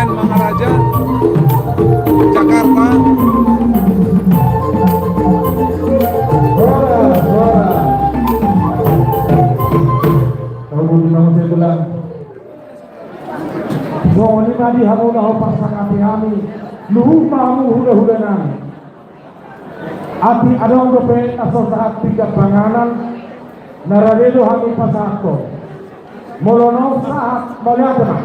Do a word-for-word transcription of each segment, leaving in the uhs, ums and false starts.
Mangaraja, Jakarta. Suara, suara. Kau mau bilang saya pulang. Songon i ma di hamu na hupasahat hami, luhut ma hamu hulahula nami. Atik adong dope na so sahat pinggan panganan, na rade do hami pasahathon. Molo naung sahat, mauliate ma.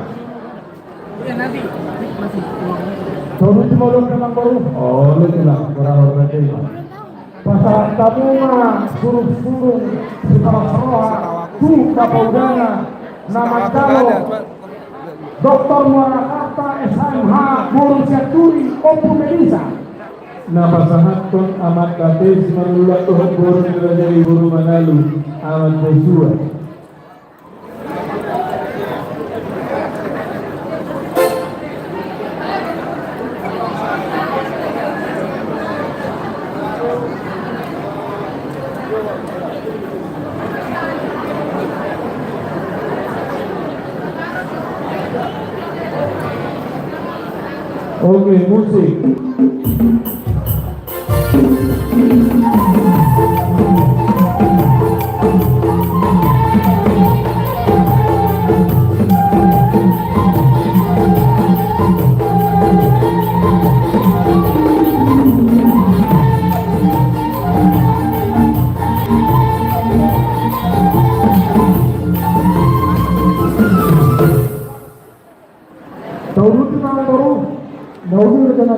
Tolu di molo memang baru. Oh, lu bilang, kurang hormat ma. Pasahat hamu ma surung-surung sipalas roha tu bapaudana na manjalo Doktor Muara Karta S H M H boru Sianturi, Ompu Melisa. Na pasahathon amanta pe Simanullang dohot boru ni raja i boru Manalu, Amat Joshua. Oke, musik. Tauluti ma boru, tauluti ma.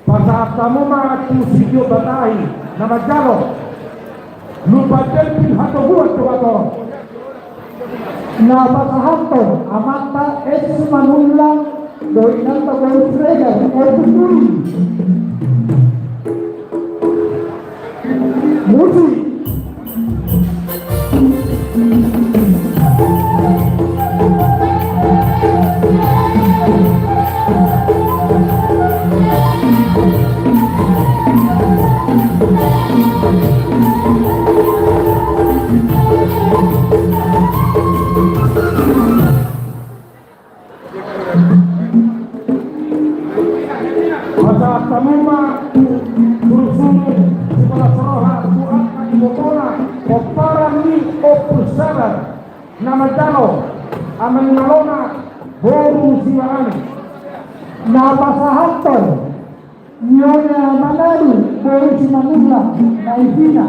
Pasahat hamu ma tu sitio batahi na manjalo. Lumban delpin hatoguan tu hatoron. Na pasahathon amanta S Manullang dohot inanta boru Siregar, Ompu Tuli. Musik. Pasahat hamu ma tu surung-surung sipalas roha tu angka ibotona pomparan ni Ompu Sabar na manjalo ama ni malona boru Sibarani. Na pasahathon Nyonya Manalu boru Simanullang na isina.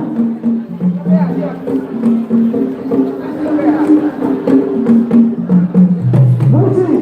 Musik.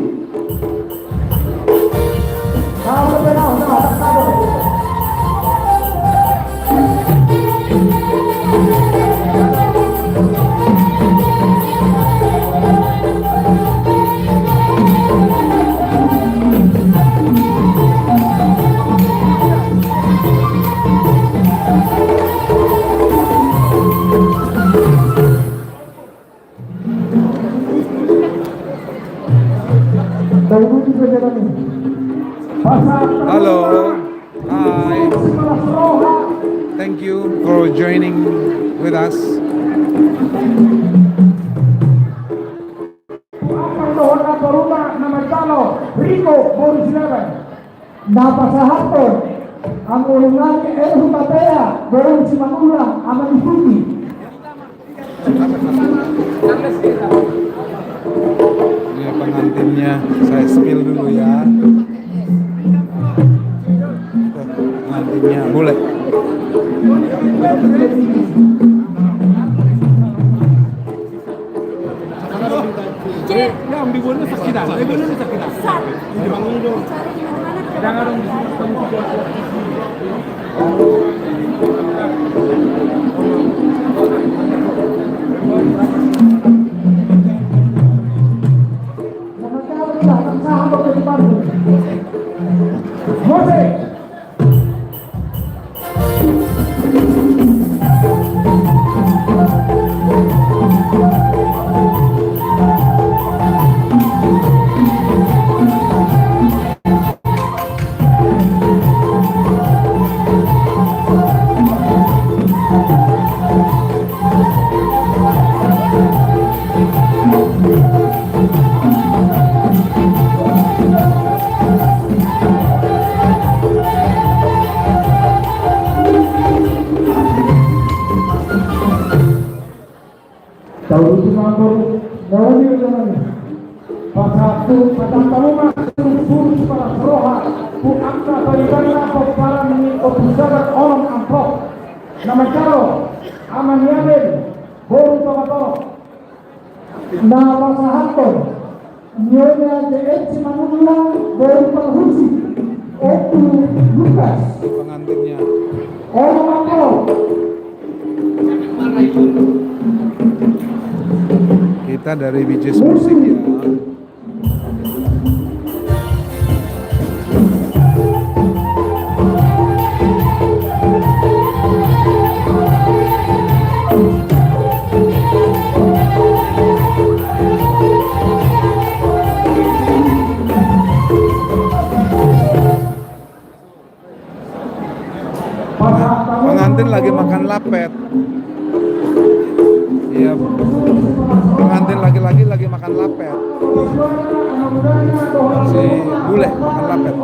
Halo. Hi. Thank you for joining with us. Na pasahathon, anggo nami Erhu Matea, boru Simanullang, ama ni Siti. Ini pengantinnya, saya spill dulu ya. Tuh, pengantinnya, boleh. Pasahat hamu ma surut-surut sipalas roha tu angka paribanna pomparan ni Ompu Sagat onom amplop. Na manjalo Ama ni Aden, boru Tongatorop. Na pasahathon Nyonya J N Simanullang, boru Parhusip, Ompu Lukas. Pengantinnya. Onom amplop. Kita dari Bijis Musik ya. Pengantin lagi makan lapet. Iya, pengantin laki-laki lagi makan lapet. Si bule makan lapet.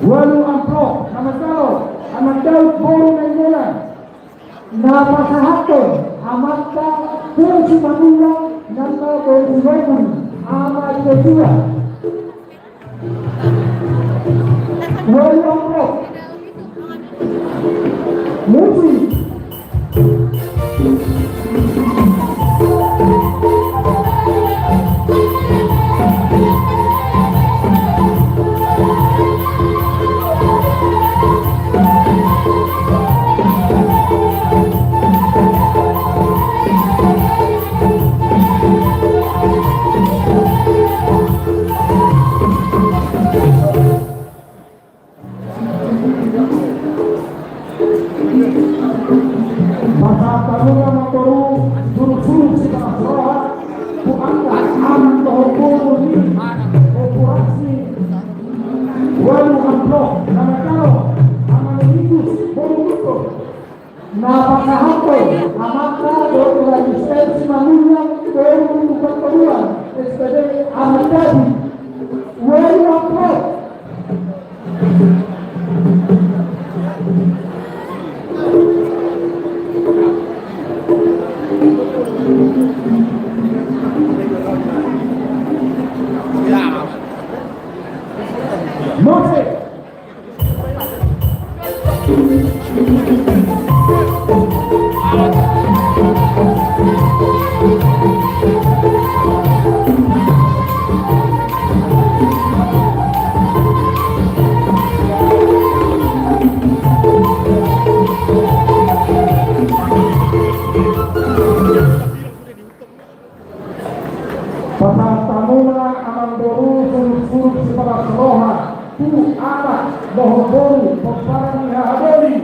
Ualu amplop, na manjalo Anak Daud boru Nainggolan. Na pasahathon amanta boru Simanullang, nang boru Simanullang, Ama Joshua. Ualu amplop. Musik. Pasahat hamu ma amangboru surut-surut sipalas roha tu angka anak dohot boru ni Ompu Rasni. Ualu amplop, na manjalo Ama Ninikus boru Tuntun. Na pasahathon amanta boru Raden Simanullang boru Tuan Toruan, S P D Amat Dadi. Ualu amplop. Musik. Pasahat hamu ma amangboru surut-surut sipalas roha tu anak dohot boru pomparan ni haha doli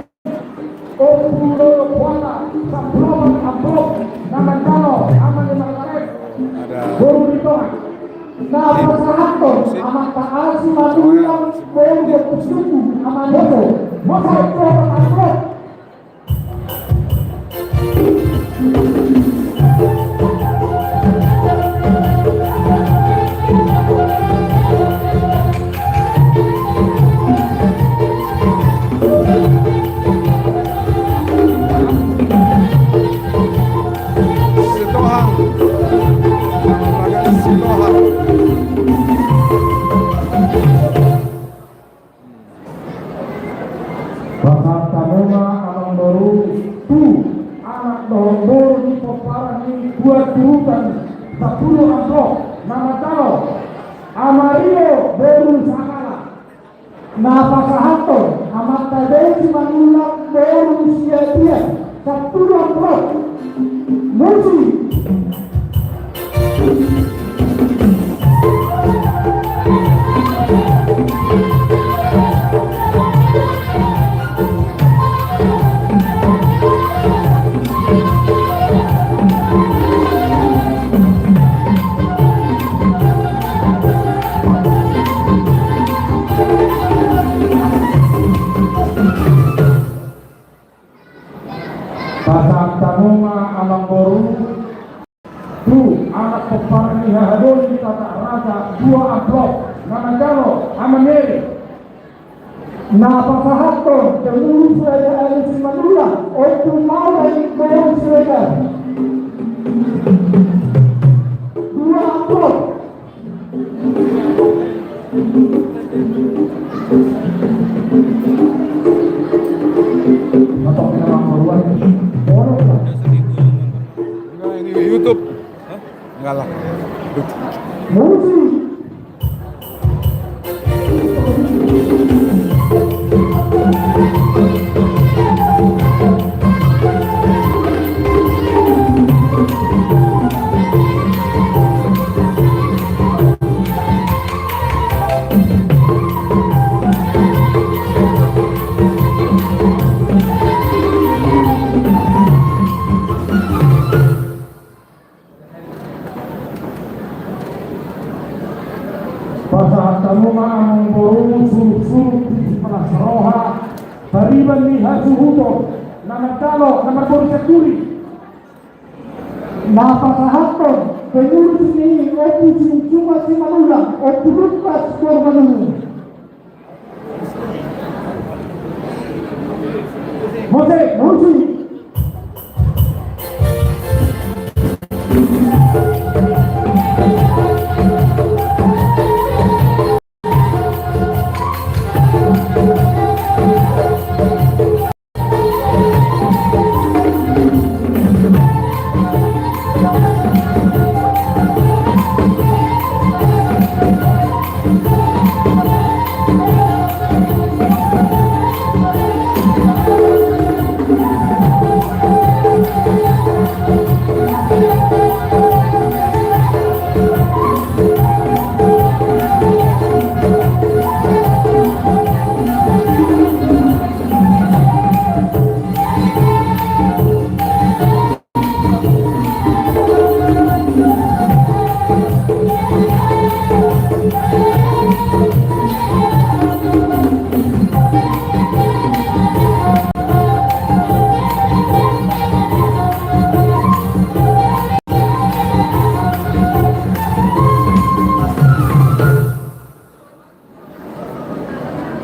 Ompu Lolo Puata, sampulu opat amplop, na manjalo Ama ni Margaret boru Sitorus. Na pasahathon amanta Asi Manullang boru Ompu Suku, Ama Boto, sampulu opat amplop. Sitohang. Sitohang. Pasahat hamu ma amangboru tu anak dohot boru ni pomparan ni Tuan Turutan, sampulu amplop, na manjalo Ama Rio boru Sangala. Na pasahathon amanta Desi Manullang boru Siagian, sampulu amplop. Musik. Pasahat hamu ma amangboru tu anak pomparan ni haha doli Tata Raja, dua amplop, na manjalo Ama Neri. Na pasahathon pengurus Raja Alu Simanullang, Ompu Maulai boru Siregar. Nah, ini YouTube. Hah? Enggak lah. Musik. Pasahat hamu ma amangboru, suhut-suhut di sipalas roha, pariban ni hasuhuton, na mardalan, na marboru sanduri. Na pasahathon pengurus ni Ompu Sungsuma Simanullang, Ompu Lukas Bormanungu. Musik, musik.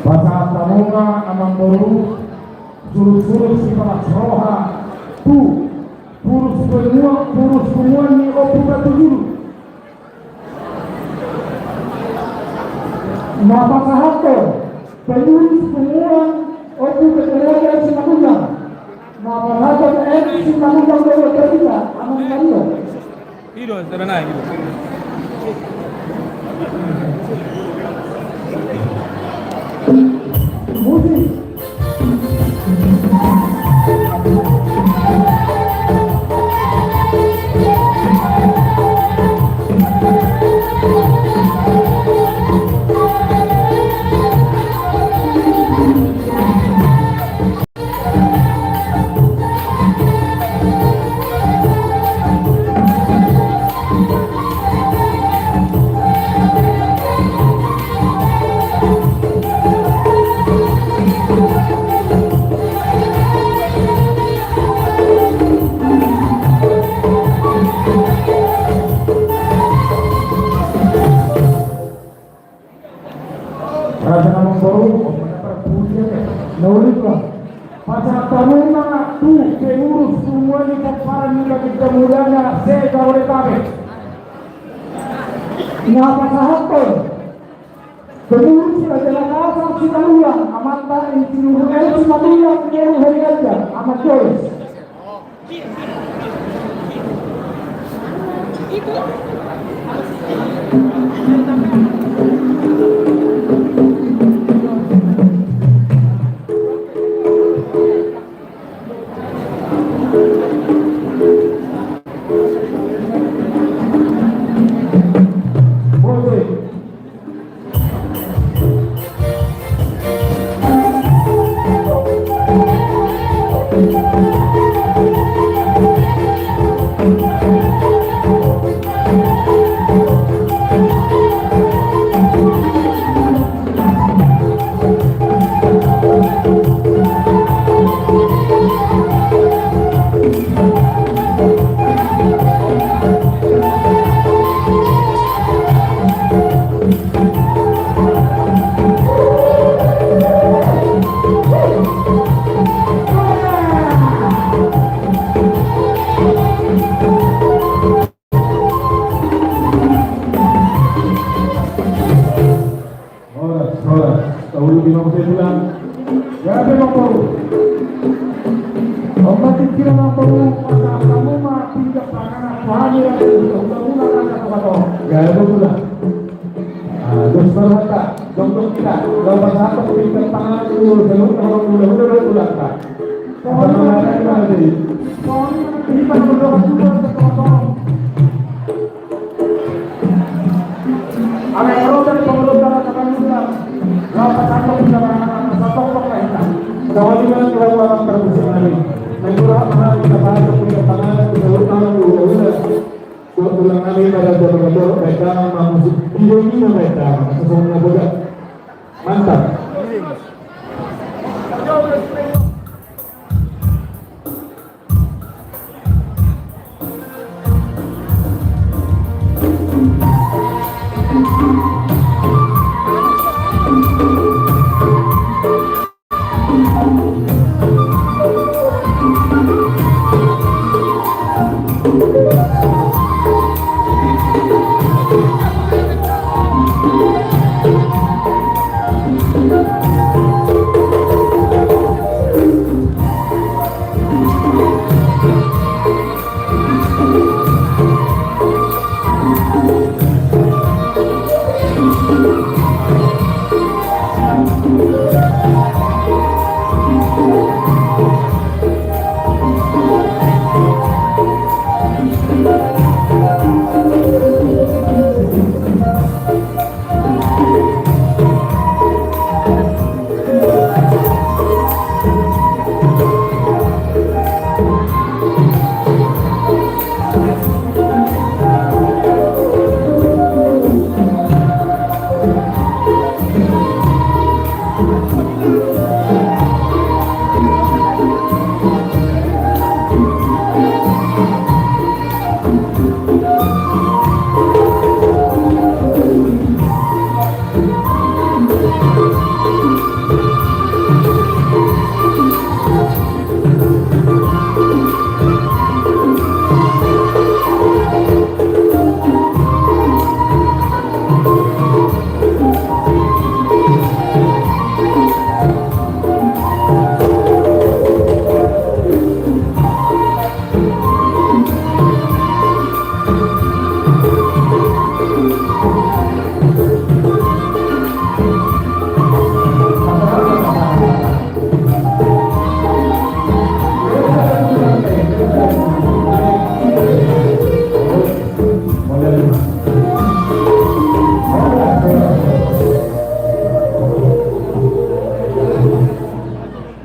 Pasahat hamu ma amangboru, suhut-suhut sipalas roha tu purus punguan, purus punguan ni Ompu Batujulu. Na pasahathon pengurus punguan Ompu Batujulu Simanullang. Na pasahathon M Simanullang Dolo Terina, amang Mario. Ido, tara naik, ido. Musik. Raja na mamboru, na ulingkon. Pasahat hamu ma tu pengurus punguan ni pomparan ni Baginda Mudana se-Jabodetabek. Na pasahathon pengurus Raja Makassar Simanullang, amanta Insinyur M Simanullang, Heru Heriaja, Amat Joris. Tahu di mana saya pulang? Ya, memang tahu. Ombak tingkir memang tahu. Masa kamu mah pindah panganan. Wah, ini ada di rumah-rumah, ada apa-apa. Ya, ada pulang. Ah, terus baru kata, dong, dong, kita. Kalau pas apa, pindah panganan dulu, sebelum orang muda-muda dulu pulang, Pak. Soalnya mana, mana, mana, jadi? Soalnya mana, jadi pada berdoa juga, minta tolong. Alai ro dari pangulon dalan na manungkun, laho pasahathon hita panganan, pasahathon hita. Songon i ma tulang, tulang parmusik nami. Naeng ro hami pasahathon hita panganan, hita panganan, hula-hula. Buat tulang nami pada jolo-jolo, baik damang ma musik. Gilo-gilo baik damang, sasongon na boga. Mantap.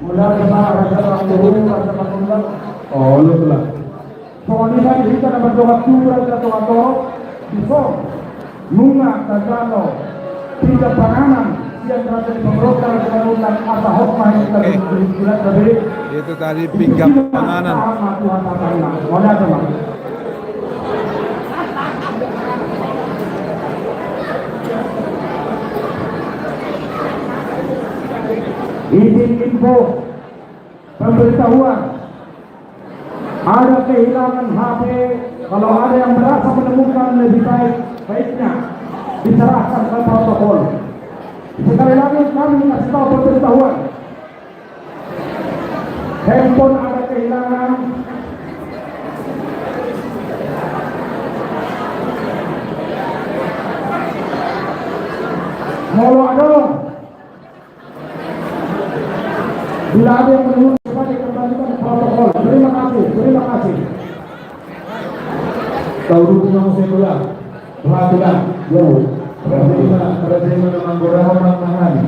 Mula jemaah raja Raja Raja. Oh, lu telah. Songon i ma di hita na mardongan tubu, raja na tonga torop, dison nunga tajalo pinggan panganan sian raja ni pangolonta, raja na tonga torop, asa hot ma hita. Oke. Itu tadi pinggan panganan. Izin info, pemberitahuan. Ada kehilangan H P, kalau ada yang merasa menemukan, lebih baik, baiknya diserahkan ke protokol. Sekali lagi kami kasih tahu pemberitahuan. Handphone ada kehilangan. Molo adong. Bila ada yang menurut, coba dikembalikan ke protokol. Terima kasih, terima kasih. Tahu dulu nama saya pula. Perhatikan. Ya. Perhatikan, perhatikan nama Gorahon, nama Nahani.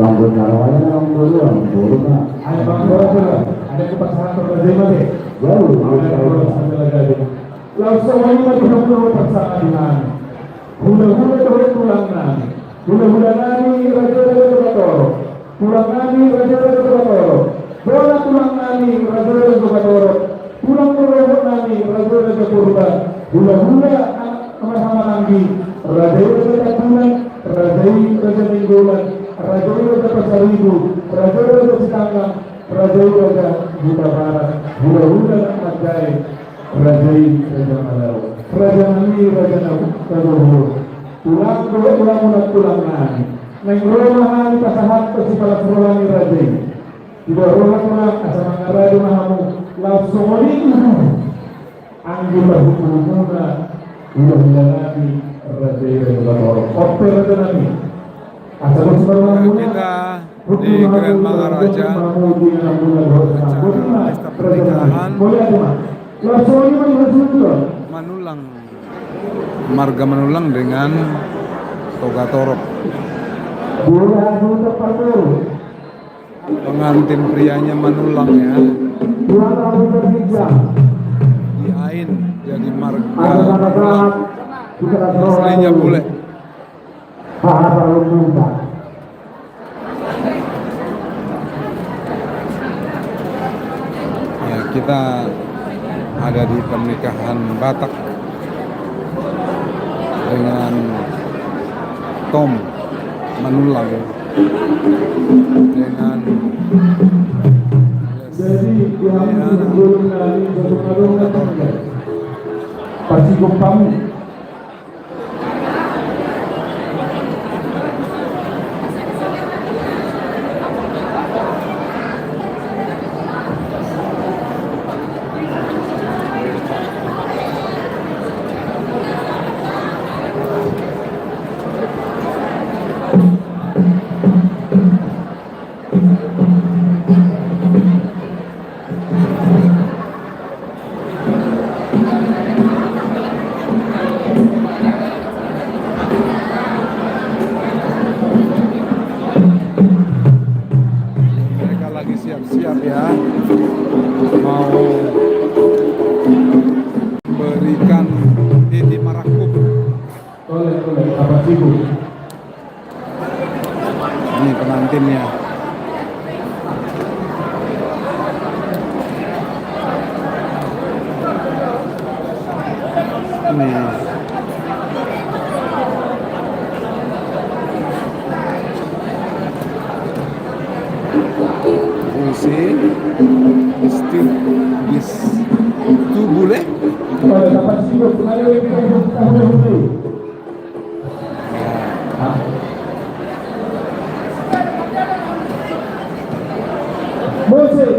Bang Gorahon, nama Gorahon, Gorahon. Ada Bang Gorahon, ada kupas satu, perhatikan, deh. Ya, udah. Ada kupas satu lagi, ada. Langsung aja, kita dulu persahabatan. Hula-hula dohot tulang nami. Hula-hula nami, raja-raja Tonga Torop. Tulang nami, raja-raja Tonga Torop. Bona tulang nami, raja-raja Tonga Torop. Tulang rorobot nami, raja-raja Purba. Hula-hula anak Marhamananggi. Raja i Raja Tambunan, raja i Raja Nainggolan, raja i Raja Pasaribu, raja i Raja Sitanggang, raja i Raja Hutabarat. Hula-hula anak Manjae. Raja i Raja Malau. Raja nami, raja na, raja na. Tulang dohot tulang, tulang nami. Naeng ro ma hami pasahathon sipalas roha ni raja i. Didok roha tulang asa mangarade ma hamu. Laos songon i tu anggi parhuthuhutumuna. Udah mengalami raja i raja torop. Ope raja nami. Asa bos baru muna. Kita di Grand Maharaja, acara pesta pernikahan Manulang, marga Manulang dengan Toga Torop. Pengantin prianya Manulang, ya. Diain jadi marga Manulang. Istrinya bule. Ya, kita ada di pernikahan Batak dengan Tom Manulang dengan Lesti Diana. Mereka lagi siap-siap, ya, mau memberikan titi marakkup. Boleh, boleh, apa sibuk? Ini pengantinnya. Ini. Busi, istir, bis. Tu bule. Musik.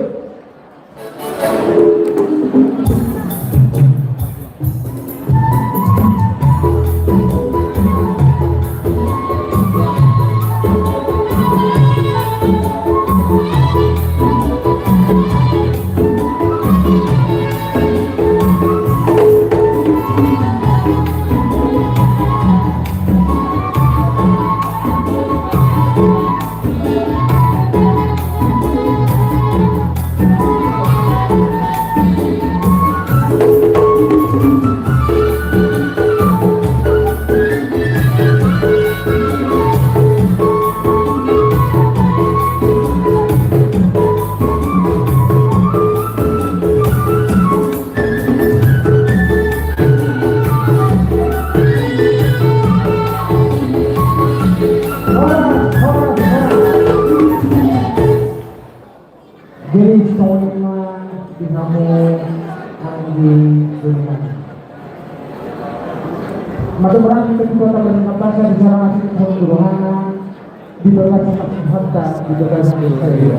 Jadi songon i ma di hamu anggi dongan. Maka berarti ketika kita berdebat bahasa di sana masih di sana di rohana, di bagasan hati, di bagasan hati.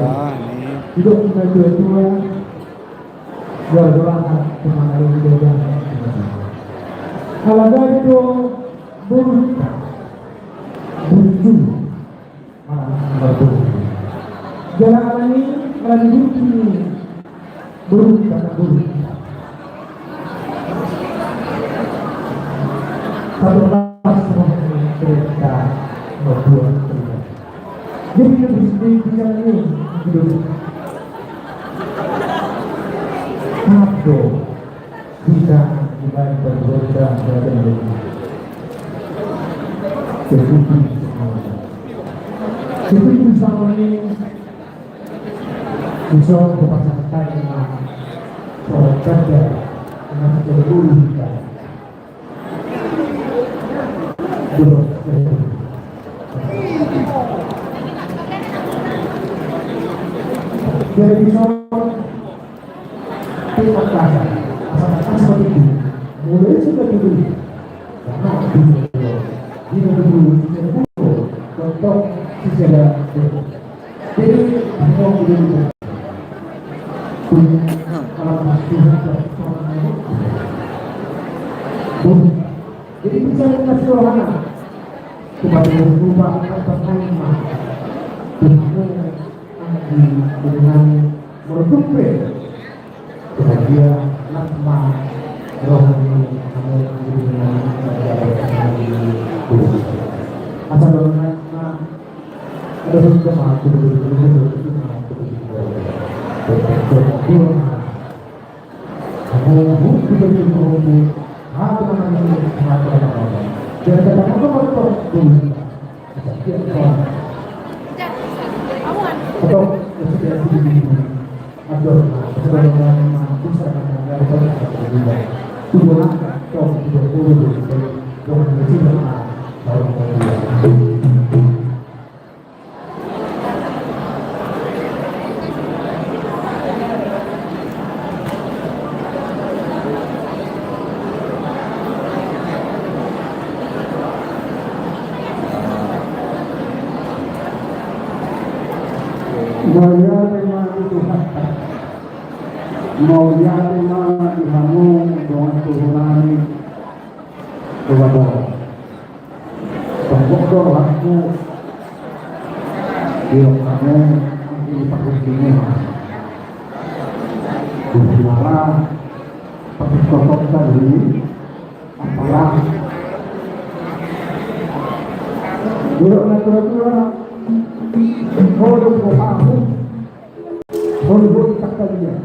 Didok tua-tua, Jala jala na pernah ada di daerah. Ala gari do boru hita. Boru tu. Mana boru. Jala ala ni, ala ni boru tu. Boru hita, boru hita. Satu pas sama cerita, membuat cerita. Jadi, kita bisa, bisa ini, gitu. Anak do, bisa dimain berbuat dan sebagainya. Jadi, jadi, bisa ini, bisa berpasang tangan, orang kerja, dengan seluruh kita. Jadi, bisa terima kasih. Asal seperti itu. Mulai sudah dulu. Karena dulu, dulu, dulu, dulu, dulu, Jadi, semua sudah bisa. Jadi, bisa dikasih rohana. Coba dulu, coba, apa, apa, apa. Tuhan, Tuhan, Tuhan, menutup. Badia, nat ma roha ni hamu di na manjalo di Tuhan. Asa do nat ma ada sudah ma aku di Tuhan. Aku di Tuhan. Aku di Tuhan. Aku di Tuhan. Aku di Tuhan. Mauliate ma di Tuhanta. Mauliate ma di hamu dongan tubu nami. Coba dong. Tongkok do rohangku. Iyo, kamu mungkin dipakai sini. Bismillah. Pakai kotor tadi. Apalah. Duduk na tua-tua. Kau dong kau tahu. Hoi, hoi, sakalian.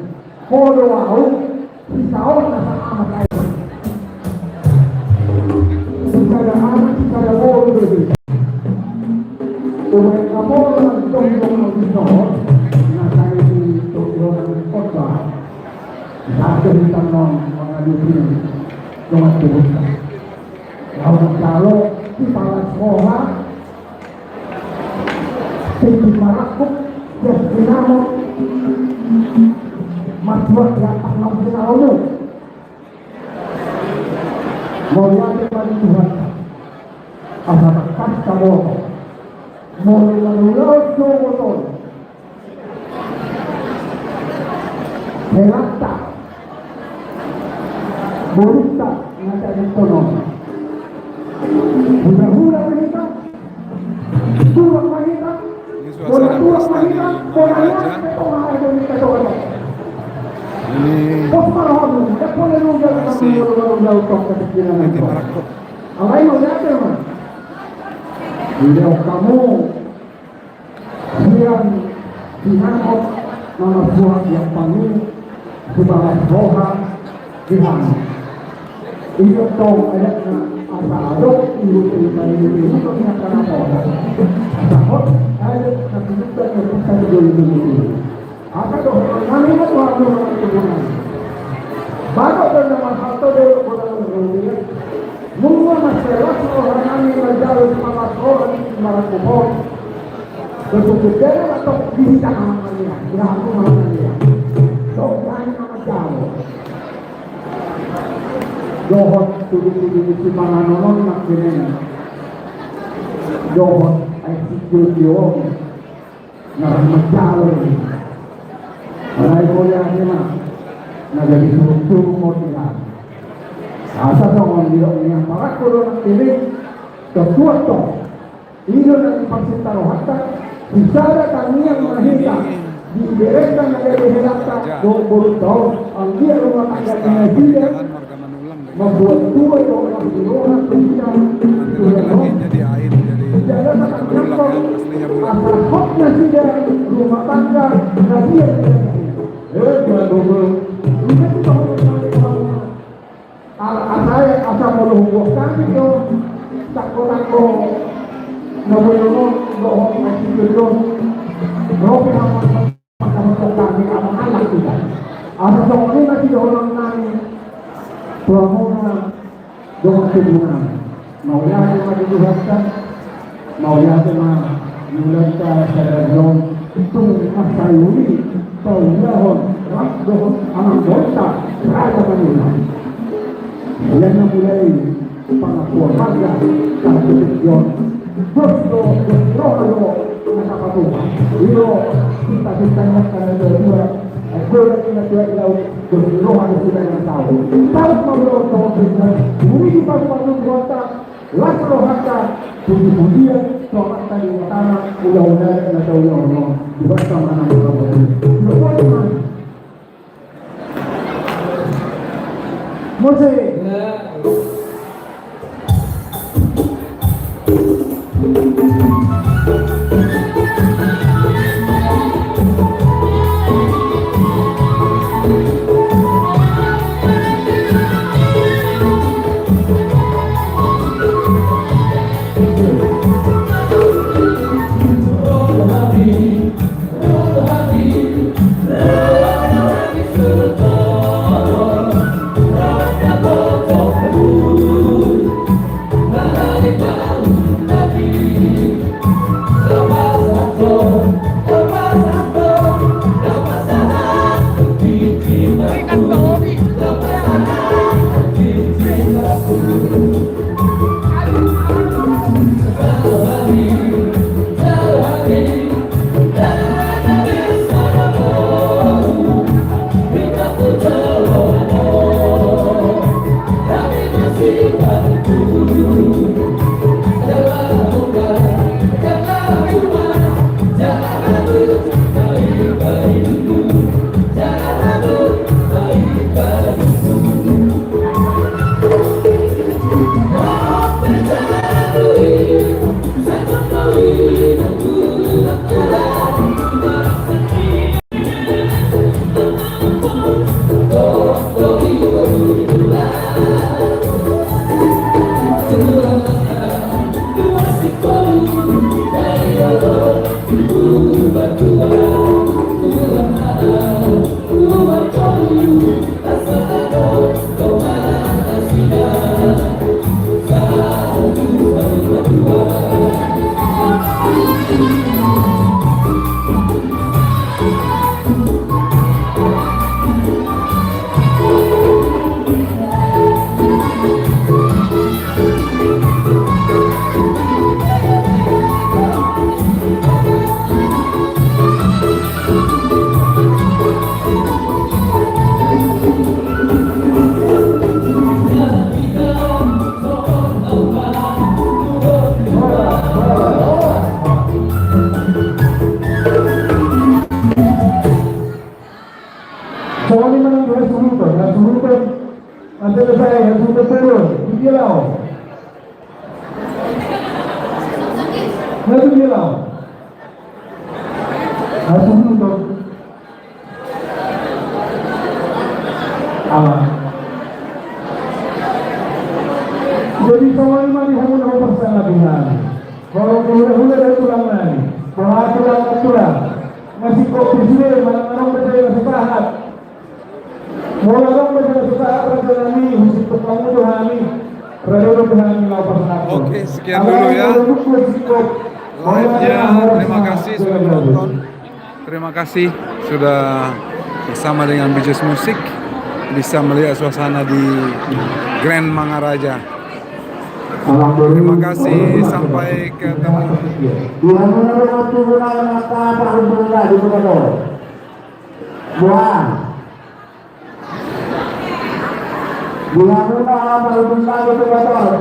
Podo au, sisaon na sama saya. Sisada anak, sisada boru do. Umai kapola, tong, tong, tong, tong. Na saya itu, tong, tong, tong, tong. Satu di tanong, mangadu ini. Tong, tong, tong. Lawan kalau, di palas sekolah, Sing marangkup, jas sinamot, marsuat di atas naung sinalomu. Mauliate ma di Tuhan. Asa tangkas taboto. Molo na ulaon sogot on. Helanta. Borunta na tadingkonon. Hula-hula ma hita. Tulang ma hita. Ini suasana pesta di Mangaraja. Ini masih, ini tim Marakop. Alai mauliate ma. Di hamu. Sian sinamot na marsuat di atas ni, sibalas roha di hamu. Iyo tong, adatna asa adong ibu cerita ini, ibu kami akan apa? Asa hot, adat na tinunda na bisa dijoli-joli. Asa dohot nami ma tu hamu na martubunan. Bagot do na marhalto do, bola na marhalto. Nunga marselas roha nami manjalo sibalas roha ni Marakop on. Betul-betul atau bisa namanya, ya, aku namanya. Dohot tudu-tudu di sipanganon on nak kenen. Dohot ai si Jojo on. Nah, manjalo ni. Alai mauliate ma. Nah, jadi suruh-suruh mau tinggal. Asa songon dia punya parak kalau nak kenen. Ketua tong. I do na dipasinta rohanta, sisada tangiang ma hita, diberenkan na gabe helanta dohot borunta on, anggiat rumah tangga ni nasida mambuat tua dohot marsiroha tu hita. Sisada tangiangkon asa hot nasida rumah tangga na dia. Eh, jangan dulu. Asa, asa molo hubuat hami do tangko-tangko na bolon on dohot na sipir do. Ro pe hami mangkaboto hami anak hita. Asa songon i ma sidohonon nami tu hamuna dongan tubu nami. Mauliate ma di Tuhanta. Mauliate ma di Tuhanta sadari on. Tung marsayuri paulahon rap dohot amangboruta Raja Manula. Ia na mulai pangakuan marga tartutup on. Dos do, dos roha do. Ro, kita, kita ingatkan yang berdua. Eh, gue lagi nanti lagi tahu. Gue roha di sini yang tahu. Tahu mau lo tahu kita. Ini di pas waktu kuota. Las rohanta. Puji-pujian. Selamat tadi utama. Udah-udah. Nggak tahu ya Allah. Di basa mana. Udah kuat, Mas. Musik. Songon i ma nang di hasuhuton, hasuhuton. Ante na sai, hasuhuton turun. Di dia laho. Na tu dia laho. Hasuhuton. Alah. Jadi songon i ma di hamu na parsangap i nami. Molo hulahula do tulang nami. Boha tulang, tulang. Masingkop di sude, manang adong do sude na so sahat. Molo adong do sude na so sahat, raja nami, husingkop hamu do hami. Raja do hami laho parsangap. Oke, sekian dulu ya. Live-nya, terima kasih sudah menonton. Terima kasih sudah bersama dengan B J S Musik, bisa melihat suasana di Grand Mangaraja. Terima kasih, sampai ketemu. Di hamuna do tulang na tapahumbung na di Kota Tor. Buah. Di hamuna tapahumbung na di Kota Tor.